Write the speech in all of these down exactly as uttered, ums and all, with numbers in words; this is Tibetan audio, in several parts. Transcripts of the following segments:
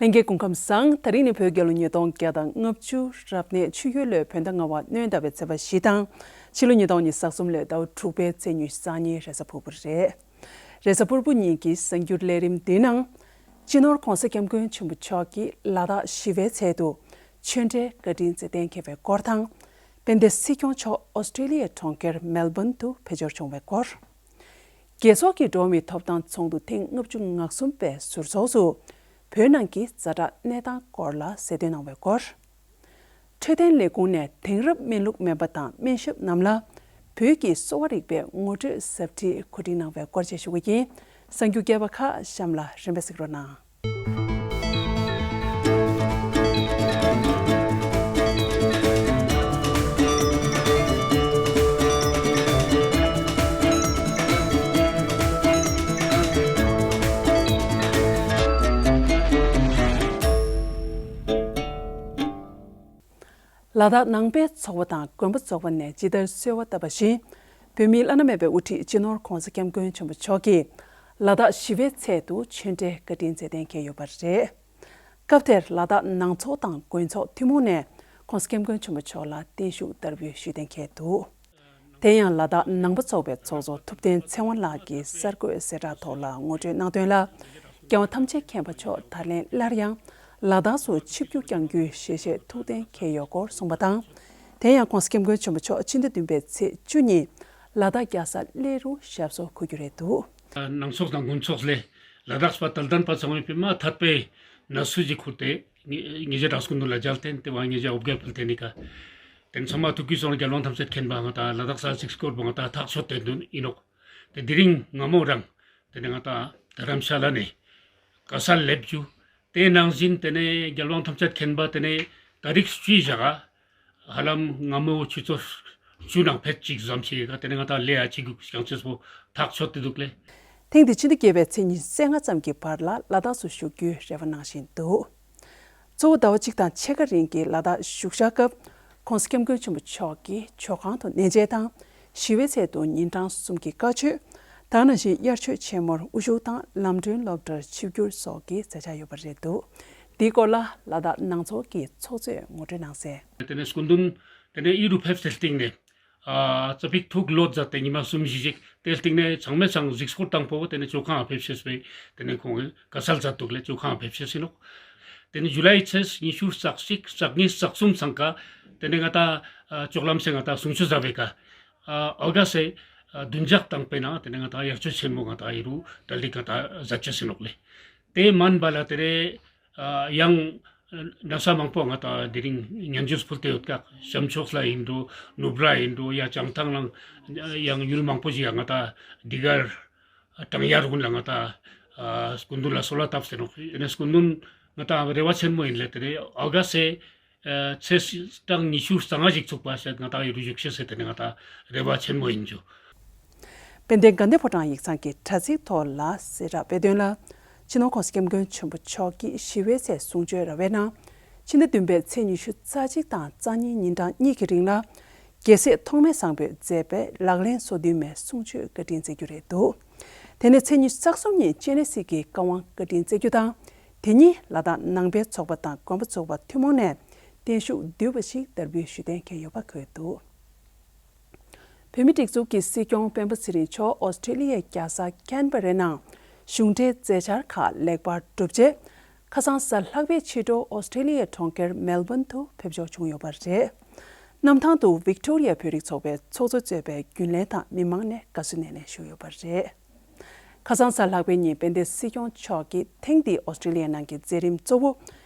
ལྷན་རྒྱས་སྐུ་ཁམས་བཟང་། དེ་རིང་ནི་བོད་རྒྱལ་ལོ་ཉིས་སྟོང་བརྒྱ་དང་ལྔ་བཅུ་རབ་གནས་ཆུ་ཡོས་ལོའི་བོད་ཟླ་ལྔ་པ་སྣྲོན་ཟླ་བའི་ཚེས་པ་བཞི་དང་། ཕྱི་ལོ་ཉིས་སྟོང་ཉི་ཤུ་རྩ་གསུམ་ལོའི་ཟླ་བ་དྲུག་པའི་ཚེས་ཉི་ཤུ་རྩ་གཉིས་རེས་གཟའ་ཕུར་བུ་རེད། རེས་གཟའ་ཕུར་བུ་ཉིན་གྱི་གསར་འགྱུར་ལས་རིམ་འདིའི་ནང་། སྤྱི་ནོར་༧གོང་ས་༧སྐྱབས་མགོན་ཆེན་པོ་མཆོག་གིས་ལ་དྭགས་ཞི་བའི་ཆེད་དུ་ཆོས་འབྲེལ་བཀའ་དྲིན་སྩལ་གཏན་འཁེལ་བའི་སྐོར་དང་། དཔལ་ལྡན་སྲིད་སྐྱོང་མཆོག་ཨོ་སི་ཀྲི་ལི་ཡའི་གྲོང་ཁྱེར་མེལ་བོན་དུ་ཕེབས་འབྱོར་བྱུང་བའི་སྐོར། རྒྱལ་ཚོགས་ཀྱི་འགྲོ་བ་མིའི་ཐོབ་ཐང་ཚོགས་འདུ་ཐེངས་ལྔ་བཅུ་ང་གསུམ་པའི་ཟུར་ཚོགས་སུ། བོད་ནང་གི་ཛ་དྲག་གནས་སྟངས་སྐོར་ལ་གསལ་སྟོན་གནང་བའི་སྐོར། འཕྲོད་བསྟེན་ལས་ཁུངས་ནས་དེང་རབས་སྨན་ལུགས་སྨན་པ་དང་སྨན་ཞབས་རྣམས་ལ་བོད་ཀྱི་གསོ་བ་རིག་པའི་ངོ་སྤྲོད་ཟབ་ཁྲིད་གོ་སྒྲིག་གནང་བའི་སྐོར་བཅས་ཞུ་གི་ཡིན། གསར་འགྱུར་རྒྱས་པ་ཁག་གཤམ་ལ་རིམ་པས་གཟིགས་རོགས་གནང་། ལ་དྭགས་ནང་པའི་ཚོགས་པ་དང་དགོན་པ་ཚོགས་པ་ནས་ཇི་ལྟར་གསོལ་བ་བཏབ་པ་བཞིན། བོད་མིའི་བླ་ན་མེད་པའི་དབུ་ཁྲིད་སྤྱི་ནོར་༧གོང་ས་༧སྐྱབས་མགོན་ཆེན་པོ་མཆོག་གིས་ལ་དྭགས་ཞི་བའི་ཆེད་དུ་ཆོས་འབྲེལ་བཀའ་དྲིན་སྩལ་གཏན་འཁེལ་ཡོད་པ་རེད། སྐབས་དེར་ལ་དྭགས་ནང་ཚོགས་དང་དགོན་ཚོགས་ཐུན་མོང་ནས་༧གོང་ས་༧སྐྱབས་མགོན་ཆེན་པོ་མཆོག་ལ་བརྟན་བཞུགས་བསྟར་འབུལ་ཞུས་གཏན་འཁེལ་འདུག་དེ་ཡང་ལ་དྭགས་ནང་པ་ཚོགས་པའི་ཚོགས་གཙོ་ཐུབ་བསྟན་ཚེ་དབང་ལགས་ཀྱིས་གསར་འགོད་གསལ་བསྒྲགས་ཐོག་ལ་ངོ་སྤྲོད་གནང་དོན་ལ། རྒྱལ་དབང་ཐམས་ཅད་མཁྱེན་པ་མཆོག་ད་ལན་སླར་ཡང་ལ་དྭགས་སུ་ཆིབས་བསྒྱུར་བསྐྱང་རྒྱུའི་ཞལ་བཞེས་ཐུགས་གཏན་འཁེལ་ཡོད་སྐོར་གསུངས་པ་དང་། དེ་ཡང་༧གོང་ས་༧སྐྱབས་མགོན་ཆེན་པོ་མཆོག་ཕྱི་ཟླ་བདུན་པའི་ཚེས་བཅུ་ཉིན་ལ་དྭགས་རྒྱལ་ས་གླེ་རུ་ཞབས་སོར་འཁོད་རྒྱུ་རེད་འདུག་ནང་ཚོགས་དང་དགོན་ཚོགས་ལས་ལ་དྭགས་པ་དད་ལྡན་པ་ཚང་མས་པདྨ་ཐར་པའི་གནས་ཚུལ་ཅིག་ཁུར་ཏེ་ཉེ་ཉེ་ཆར་དྲག་སྐུ་མདུན་ལ་མཇལ་ཏེ་དེ་བ་ཉེ་ཆར་འོ་བརྒྱལ་ཕུལ་ཏེ་ནི་ཀ་དེ་ཚང་མ་ཐུགས་ཀྱི་སོང་རྒྱལ་དབང་ཐམས་ཅད་མཁྱེན་པ་ང་དང་ལ་དྭགས་ས་ཆིག་སྐོར་བ་ང་དང་ཐག་ཆོད་དེ་འདུན་ཡིན་ནོག་དེ་དེ་རིང་སྔ་མོ་རང་དེ་ནས་ང་དང་རྡ་རམ་ཤ་ལ་ནས་ག་ས་སླེབས་རྒྱུ་དེ་ནང་བཞིན་དེ་ནས་རྒྱལ་དབང་ཐམས་ཅད་མཁྱེན་པ་དེ་ནས་ཏ་རིག་བཅུའི་ཞག་ག་ཧ་ལམ་སྔ་མོ་ཆུ་ཚོད་བཅུ་ནང་ཕེབས་ཅིག་ཙམ་ཞིག་ག་དེ་ནས་ང་དང་ལས་ཨ་ཅིག་གུ་བྱང་ཆེས་པོ་ཐག་ཆོད་དེ་འདུག་ལེ། ཐེངས་འདི་ཕྱི་ཟླ་བརྒྱད་པའི་ཚེས་ཉི་ཤུ་རྩ་ལྔ་ཙམ་གྱི་བར་ལ་ལ་དྭགས་སུ་བཞུགས་རྒྱུའི་རེ་བ་གནང་བཞིན་འདུག་གཙོ་བོ་ཟླ་བ་གཅིག་དང་ཕྱེད་ཀ་རིང་གི་ལ་དྭགས་བཞུགས་ཞག་སྐབས་༧གོང་ས་༧སྐྱབས་མགོན་ཆེན་པོ་མཆོག་གིས་ཇོ་ཁང་དུ་གནས་མཇལ་དང་ཞི་བའི་ཆེད་དུ་ཉིན་གྲངས་གསུམ་གྱི་བཀའ་ཆོས། ད་ག་ནང་བཞིན་དབྱར་ཆོས་ཆེན་མོར་དབུ་བཞུགས་དང་ལམ་གྲོན་སློབ་གྲྭར་ཆིབས་བསྒྱུར་སོགས་ཀྱི་མཛད་འཆར་ཡོད་པ་རེད་འདུག་དེའི་སྐོར་ལ་ལ་དྭགས་ནང་ཚོགས་ཀྱི་ཚོགས་གཙོས་ངོ་སྤྲོད་གནང་གསལ། དེ་ནས་སྐུ་མདུན་དེ་ནས་ཨི་རུ་ཕེབས་ཏེ་སྟེང་ནས། ཨ་ཙ་པིག་ཐུག་ལོ་མཛད་དེ་ཉི་མ་གསུམ་བཞི་ཞིག་དེ་སྟེང་ནས་ཚང་མས་ཚང་གཟིགས་སྐོར་དང་པོ་དེ་ནས་ཇོ་ཁང་ཕེབས་ཤེས་པའི་དེ་ནས་ཁོང་གི་ག་ས་ལ་མཛད་འདུག་ལས་ཇོ་ཁང་ཕེབས་ཤེས་ཡིན་ནོག་དེ་ནས་ཇུ་ལའི་ཚེས་ཉི་ཤུ་རྩ་གཅིག་རྩ་གཉིས་རྩ་གསུམ་ཚང་ཀ་དེ་ནས་ང་ད་ཨ་ཅོག་ལམ་སེ་ང་ད་གསུང་ཆོས་མཛད་པའི་ཀ་ཨ་ཨོ་ག་སེ་ཨ་བདུན་ཞག་དང་པོའི་ནང་དེ་ནས་ང་ད་དབྱར་ཆོས་ཆེན་མོ་ང་ད་ཨི་རུ་ད་ལི་ང་ད་མཛད་ཅེས་ཡིན་ནོག་ལས། དེ་མན་པ་ལ་དེ་རེ་ཨ་ཡང་གནས་མང་པོ་ང་ད་དེ་རིང་སྙན་ཞུ་ཕུལ་ཏེ་ཡོད་ཀྱག་བྱམས་ཆོས་ལ་ཡིན་འགྲོ་ནུབ་ར་ཡིན་འགྲོ་ཡ་བྱང་ཐང་ལང་ཡང་ཡུལ་མང་པོ་ཞིག་ཡ་ང་ད་འདི་གར་བྲང་ཡར་ཀུན་ལ་ང་ད་ཨ་སྐུ་མདུན་ལ་གསོལ་བ་བཏབ་ཟེར་ནོག་ཡིན་ནས་སྐུ་མདུན་ང་ད་རེ་བ་ཆེན་མོ་ཡིན་ལས་དེ་རེ་ཨོ་ག་སེ་ཨ་ཚེས་གྲངས་ཉི་ཤུ་རྩ་ལྔ་ཞིག་ཚུགས་པ་ཟེར་ང་ད་ཡུལ་རུ་བཞུགས་ཤེས་ཟེར་དེ་ནས་ང་ད་རེ་བ་ཆེན་མོ་ཡིན་རྒྱུ། དཔལ་ལྡན་དགའ་ལྡན་ཕོ་བྲང་ཡིག་ཚང་གི་དྲ་ཚིགས་ཐོག་ལ་གསལ་བསྒྲགས་སྤེལ་དོན་ལ། སྤྱི་ནོར་༧གོང་ས་༧སྐྱབས་མགོན་ཆེན་པོ་མཆོག་གིས་ཞི་བའི་ཚེ་གསུང་ཆོས་ར་བའི་ནང་། ཕྱི་ཟླ་བདུན་པའི་ཚེས་ཉི་ཤུ་རྩ་གཅིག་དང་རྩ་གཉིས་ཉིན་གྲངས་གཉིས་ཀྱི་རིང་ལ། རྒྱལ་སྲས་ཐོགས་མེད་བཟང་པོས་མཛད་པའི་ལག་ལེན་སོ་བདུན་མའི་གསུང་ཆོས་བཀའ་དྲིན་སྩལ་རྒྱུ་རེད་འདུག་དེ་ནས་ཚེས་ཉི་ཤུ་རྩ་གསུམ་ཉིན་སྤྱན་རས་གཟིགས་ཀྱི་བཀའ་དབང་བཀའ་དྲིན་སྩལ་རྒྱུ་དང་། དེ་ཉིན་ལ་དྭགས་ནང་པའི་ཚོགས་པ་དང་དགོན་པ་ཚོགས་པ་ཐུན་མོང་ནས་བརྟན་བཞུགས་བསྡུས་པ་ཞིག་བསྟར་འབུལ་ཞུ་གཏན་འཁེལ་ཡོད་པ་འཁོད་འདུག་བོད་མིའི་སྒྲིག་འཛུགས་ཀྱི་སྲིད་སྐྱོང་སྤེན་པ་ཚེ་རིང་མཆོག་ཨོ་སི་ཀྲི་ལི་ཡའི་རྒྱལ་ས་ཀན་བྷ་རའི་ནང་གཞུང་འབྲེལ་མཛད་འཆར་ཁག་ལེགས་པར་གྲུབ་རྗེས། ཁ་སང་གཟའ་ལྷག་པའི་ཕྱི་དྲོ་ཨོ་སི་ཀྲི་ལི་ཡའི་གྲོང་ཁྱེར་མེལ་བོན་དུ་ཕེབས་འབྱོར་བྱུང་ཡོད་པ་རེད། གནམ་ཐང་དུ་ཝིག་ཏོ་རི་ཡ་བོད་རིགས་ཚོགས་པའི་ཚོགས་གཙོས་གཙོས་པའི་རྒྱུན་ལས་དང་མི་མང་ནས་དགའ་བསུ་སྣེ་ལེན་ཞུས་ཡོད་པ་རེད། ཁ་སང་གཟའ་ལྷག་པའི་ཉིན་དཔལ་ལྡན་སྲིད་སྐྱོང་མཆོག་གིས་ཐེངས་འདིའི་ཨོ་སི་ཀྲི་ལི་ཡའི་ནང་གི་མཛད་རིམ་གཙོ་བོ།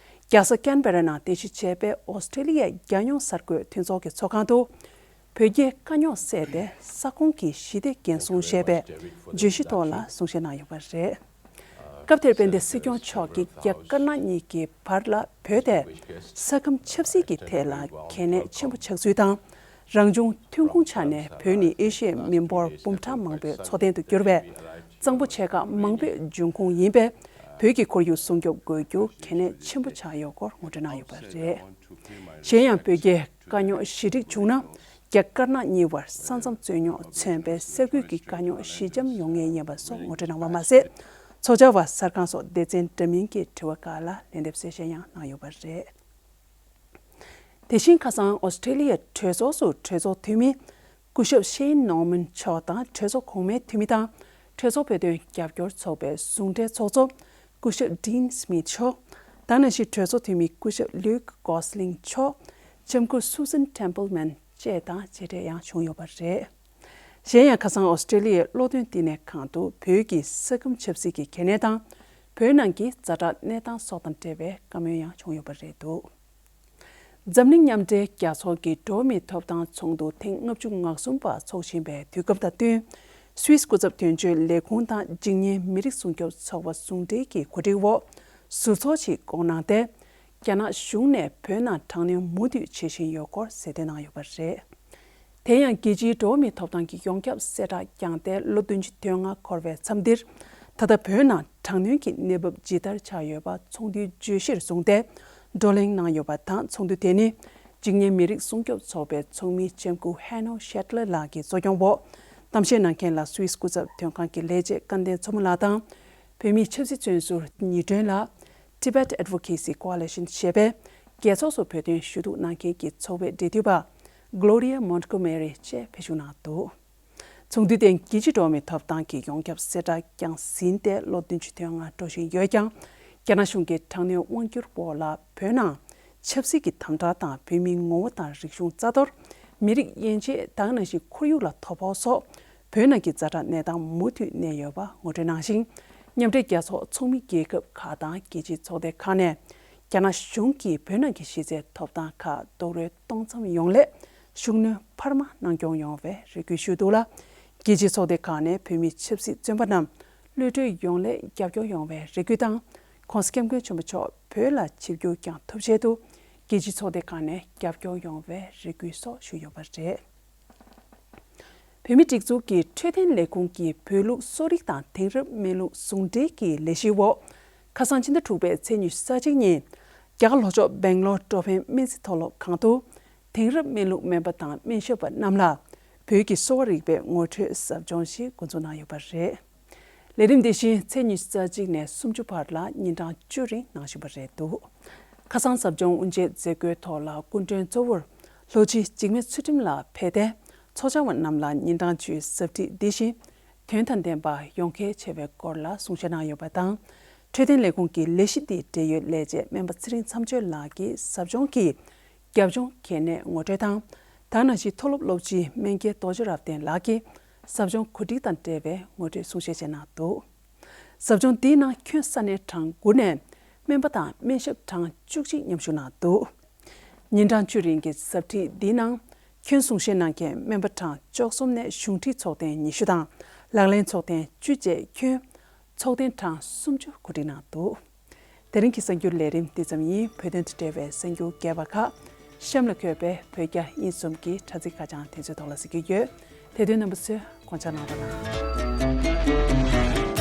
རྒྱལ་ས་ཀན་བྷ་ར་ནང་རྟེན་གཞི་བྱས་པའི་ཨོ་སི་ཀྲི་ལི་ཡའི་རྒྱལ་ཡོངས་གསར་འགོད་མཐུན་ཚོགས་ཀྱི་ཚོགས་ཁང་དུ། བོད་རྒྱའི་དཀའ་རྙོག་བསལ་ཏེ་ས་ཁོངས་ཀྱི་ཞི་བདེ་འགན་སྲུང་ཞེས་པའི་བརྗོད་གཞི་ཐོག་ལ་གསུང་བཤད་གནང་ཡོད་པ་རེད། སྐབས་དེར་དཔལ་ལྡན་སྲིད་སྐྱོང་མཆོག་གིས་རྒྱ་དཀར་ནག་གཉིས་ཀྱི་བར་ལ་བོད་དེ་ས་ཁམས་ཆབ་སྲིད་ཀྱི་ཐད་ལ་གལ་གནད་ཆེན་པོ་ཆགས་ཚུལ་དང་། རང་བྱུང་ཐོན་ཁུངས་ཆ་ནས་བོད་ནི་ཨེ་ཤི་ཡའི་མི་འབོར་འབུམ་ཕྲག་མང་པོའི་འཚོ་རྟེན་དུ་གྱུར་བའི་གཙང་པོ་ཆེ་ཁག་མང་པོའི་འབྱུང་ཁུངས་ཡིན་པས། བོད་ཀྱི་ཁོར་ཡུག་སྲུང་སྐྱོབ་དགོས་རྒྱུ་གལ་གནད་ཆེན་པོ་ཆགས་ཡོད་སྐོར་ངོ་སྤྲོད་གནང་ཡོད་པ་རེད། གཞན་ཡང་བོད་རྒྱའི་དཀའ་རྙོག་ཞི་འགྲིག་བྱུང་ན། རྒྱ་དཀར་ནག་གཉིས་བར་ས་མཚམས་རྩོད་རྙོག་མཚོན་པའི་ས་ཁུལ་གྱི་དཀའ་རྙོག་ཞི་འཇམ་ཡོང་ངེས་ཡིན་པ་སོགས་ངོ་སྤྲོད་གནང་བ་མ་ཟད། ཚོགས་བཅར་བ་གསར་ཁང་སོགས་སྡེ་ཚན་འདྲ་མིན་གྱི་དྲི་བ་ཁག་ལ་ལན་འདེབས་གསལ་བཤད་ཡང་གནང་ཡོད་པ་རེད། དེ་བཞིན་ཁ་སང་ཨོ་སི་ཀྲེ་ལི་ཡའི་གྲོས་ཚོགས་སུ་གྲོས་ཚོགས་འཐུས་མི་སྐུ་ཞབས་ཤེན་ནོར་མན་མཆོག་དང་གྲོས་ཚོགས་གོང་མའི་འཐུས་མི་དང་གྲོས་ཚོགས་བོད་དོན་རྒྱབ་སྐྱོར་ཚོགས་པའི་ཟུང་འབྲེལ་ཚོགས་གཙོ་སྐུ་ཞབས་ཌིན་སྨིད་མཆོག་ད་ནང་བཞིན་གྲོས་ཚོགས་འཐུས་མི་སྐུ་ཞབས་ལུག་གོ་སི་ལིང་མཆོག་ལྕམ་སྐུ་སུ་སན་ཊེམ་པལ་མན་བཅས་དང་མཇལ་འཕྲད་ཡང་བྱུང་ཡོད་པ་རེད། གཞན་ཡང་ཁ་སང་ཨོ་སི་ཀྲེ་ལི་ཡའི་བློ་འདོན་བསྟི་གནས་ཁང་དུ་བོད་ཀྱི་ས་ཁམས་ཆབ་སྲིད་ཀྱི་གལ་གནད་དང་། བོད་ནང་གི་ཛ་དྲག་གནས་སྟངས་སོགས་དང་འབྲེལ་བའི་བཀའ་མོལ་ཡང་བྱུང་ཡོད་པ་རེད་འདུག་འཛམ་གླིང་མཉམ་འབྲེལ་རྒྱལ་ཚོགས་ཀྱི་འགྲོ་བ་མིའི་ཐོབ་ཐང་ཚོགས་འདུ་ཐེངས་ལྔ་བཅུ་ང་གསུམ་པ་འཚོགས་བཞིན་པའི་དུས་སྐབས་དང་བསྟུན། སུད་སི་སྐུ་ཚབ་དོན་གཅོད་ལས་ཁུངས་དང་འཇིགས་ཉེན་མི་རིགས་སྲུང་སྐྱོབ་ཚོགས་པ་ཟུང་འབྲེལ་གྱི་གོ་སྒྲིག་འོག་ཟུར་ཚོགས་ཤིག་བསྐོངས་གནང་སྟེ། རྒྱ་ནག་གཞུང་ནས་བོད་ནང་དྲག་གནོན་མུ་མཐུད་བྱེད་བཞིན་ཡོད་སྐོར་གསལ་སྟོན་གནང་ཡོད་པ་རེད། དེ་ཡང་རྒྱལ་སྤྱིའི་འགྲོ་བ་མིའི་ཐོབ་ཐང་གི་ཡོངས་ཁྱབ་གསལ་བསྒྲགས་བསྐྱངས་ཏེ་ལོ་བདུན་ཅུ་དོན་ལྔ་འཁོར་བའི་མཚམས་འདིར། ད་ལྟ་བོད་ནང་དྲག་གནོན་གྱི་གནས་བབ་ཇི་ལྟར་ཆགས་ཡོད་པ་ཚོགས་འདུའི་བརྗོད་གཞིར་བཟུང་སྟེ་བགྲོ་གླེང་གནང་ཡོད་པ་དང་། ཚོགས་འདུ་དེ་ནི་འཇིགས་ཉེན་མི་རིགས་སྲུང་སྐྱོབ་ཚོགས་པའི་ཚོགས་མི་ལྕམ་སྐུ་ཧེ་ནོ་ཤེ་ཏ་ལར་ལགས་ཀྱིས་གཙོ་སྐྱོང་འོག་གཏམ་བཤད་གནང་མཁན་ལ་སུད་སི་སྐུ་ཚབ་དོན་ཁང་གི་ལས་བྱེད་སྐལ་ལྡན་མཚོ་མོ་ལགས་དང་། བོད་མིའི་ཆབ་སྲིད་བཙོན་ཟུར་ཉི་སྒྲོན་ལགས། Tibet Advocacy Coalition ཞེས་པའི་རྒྱལ་ཚོགས་སུ་བོད་དོན་ཞུ་གཏུག་གནང་མཁན་གྱི་ཚོགས་པའི་འབྲེལ་མཐུད་པ་Gloria Montgomery བཅས་ཕེབས་ཞུགས་གནང་འདུག་ཚོགས་འདུ་དེ་རྒྱལ་སྤྱིའི་འགྲོ་བ་མིའི་ཐོབ་ཐང་གི་ཡོངས་ཁྱབ་གསལ་བསྒྲགས་བསྐྱངས་ཟིན་ཏེ་ལོ་བདུན་ཅུ་དོན་ལྔ་འགྲོ་བཞིན་ཡོད་ཀྱང་། རྒྱ་ནག་གཞུང་གི་དྲག་གནོན་དབང་བསྒྱུར་འོག་ལ་བོད་ནང་ཆབ་སྲིད་ཀྱི་དམ་དྲག་དང་། བོད་མིའི་ངོ་བོ་དང་རིག་གཞུང་རྩ་གཏོར། མི་རིགས་དབྱེ་འབྱེད་དང་ནང་བཞིན་ཁོར་ཡུག་ལ་དོ་ཕོག་སོགས་བོད་ནང་གི་ཛ་དྲག་གནས་སྟངས་མུ་མཐུད་གནས་ཡོད་པ་ངོ་སྤྲོད་གནང་ཞིང་། མཉམ་འབྲེལ་རྒྱལ་ཚོགས་ཚོགས་མི་རྒྱལ་ཁབ་ཁག་དང་རྒྱལ་སྤྱིའི་ཚོགས་སྡེ་ཁག་ནས་རྒྱ་ནག་གཞུང་གིས་བོད་ནང་གི་གཞི་རྩའི་ཐོབ་ཐང་ཁག་རྡོག་རོལ་གཏོང་མཚམས་ཡོང་སླད་ཤུགས་སྣོན་འཕར་མ་གནང་སྐྱོང་ཡོང་བའི་རེ་སྐུལ་ཞུས་འདུག་ལ། རྒྱལ་སྤྱིའི་ཚོགས་སྡེ་ཁག་ནས་བོད་མིའི་ཆབ་སྲིད་བཙོན་པ་རྣམས་གློད་གྲོལ་ཡོང་སླད་རྒྱབ་སྐྱོར་ཡོང་བའི་རེ་སྐུལ་དང་། ྋགོང་ས་ྋསྐྱབས་མགོན་ཆེན་པོ་མཆོག་བོད་ལ་ཆིབས་བསྒྱུར་བསྐྱངས་ཐུབ་ཆེད་དུ་རྒྱལ་སྤྱིའི་ཚོགས་སྡེ་ཁག་ནས་རྒྱབ་སྐྱོར་ཡོང་བའི་རེ་སྐུལ་སོགས་ཞུས་ཡོད་པ་རེད། བོད་མིའི་སྒྲིག་འཛུགས་ཀྱི་འཕྲོད་བསྟེན་ལས་ཁུངས་ཀྱི་བོད་ལུགས་གསོ་རིག་དང་དེང་རབས་སྨན་ལུགས་ཟུང་འབྲེལ་གྱི་ལས་གཞིའི་འོག་ཁ་སང་ཕྱི་ཟླ་དྲུག་པའི་ཚེས་ཉི་ཤུ་རྩ་གཅིག་ཉིན་རྒྱ་གར་ལྷོ་ཕྱོགས་སྦེང་ལོར་འགྲོ་ཕན་སྨན་རྩིས་མཐོ་སློབ་ཁང་དུ་དེང་རབས་སྨན་ལུགས་སྨན་པ་དང་སྨན་ཞབས་པ་རྣམས་ལ་བོད་ཀྱི་གསོ་བ་རིག་པའི་ངོ་སྤྲོད་ཟབ་སྦྱོང་ཞིག་འགོ་འཛུགས་གནང་ཡོད་པ་རེད། ལས་རིམ་འདི་བཞིན་ཚེས་ཉི་ཤུ་རྩ་གཅིག་ནས་སུམ་ཅུ་བར་ལ་ཉིན་གྲངས་བཅུ་རིང་གནང་བཞིན་པ་རེད་འདུག་ཁ་སང་ཟབ་སྦྱོང་དབུ་འབྱེད་མཛད་སྒོའི་ཐོག་ལ་སྐུ་མགྲོན་གཙོ་བོར་ལྷོ་སྤྱི་འཇིགས་མེད་ཚུལ་ཁྲིམས་ལགས་ཕེབས་ཏེ། ཚོགས་བཅར་བ་རྣམས་ལ་ཉིན་གྲངས་བཅུའི་ཟབ་ཁྲིད་འདི་བཞིན་དོན་དང་ལྡན་པ་ཡོང་གལ་ཆེ་བའི་སྐོར་ལ་གསུང་བཤད་གནང་ཡོད་པ་དང་། འཕྲོད་བསྟེན་ལས་ཁུངས་ཀྱི་ལས་གཞི་འདིའི་འབྲེལ་ཡོད་ལས་བྱེད་སྨན་པ་ཚེ་རིང་མཚམས་གཅོད་ལགས་ཀྱིས་ཟབ་སྦྱོང་གི་རྒྱབ་ལྗོངས་གལ་གནད་ངོ་སྤྲོད་དང་། དེ་ནང་བཞིན་མཐོ་སློབ་སློབ་སྤྱི་སྨན་རྒྱལ་རྡོ་རྗེ་རབ་བརྟན་ལགས་ཀྱིས་ཟབ་སྦྱོང་གོ་སྒྲིག་དང་འབྲེལ་བའི་ངོ་སྤྲོད་གསུང་བཤད་བྱས་གནང་འདུག་ཟབ་སྦྱོང་འདིའི་ནང་ཁྱོན་ས་གནས་གྲངས་དགུ་ནས་སྨན་པ་དང་སྨན་ཞབས་གྲངས་བཅུ་གཅིག་མཉམ་ཞུགས་གནང་འདུག་ཉིན་གྲངས་བཅུ་རིང་གི་ཟབ་ཁྲིད་འདིའི་ནང་ཁྱོན་གསུང་བཤད་གནང་མཁན་སྨན་པ་གྲངས་བཅུ་གསུམ་ནས་གཞུང་འབྲེལ་ཚོགས་ཐེངས་ཉི་ཤུ་དང་ལག་ལེན་ཚོགས་ཐེངས་བཅུ་བཅས་ཁྱོན་ཚོགས་ཐེངས་གྲངས་སུམ་ཅུ་གོ་སྒྲིག་གནང་འདུག་དེ་རིང་གི་གསར་འགྱུར་ལས་རིམ་འདི་ཙམ་ཡིན། བོད་དོན་དང་འབྲེལ་བའི་གསར་འགྱུར་རྒྱས་པ་ཁག་གཤམ་ལ་འཁོད་པའི་བོད་རྒྱ་དབྱིན་གསུམ་གྱི་དྲ་ཚིགས་ཁ་བྱང་དེ་ཚོའི་ཐོག་ལ་གཟིགས་ཀྱི་ཡོད། དེ་དུས་རྣམ་པ་ཚོས་དགོངས་འཇགས་གནང་རོགས་གནང་།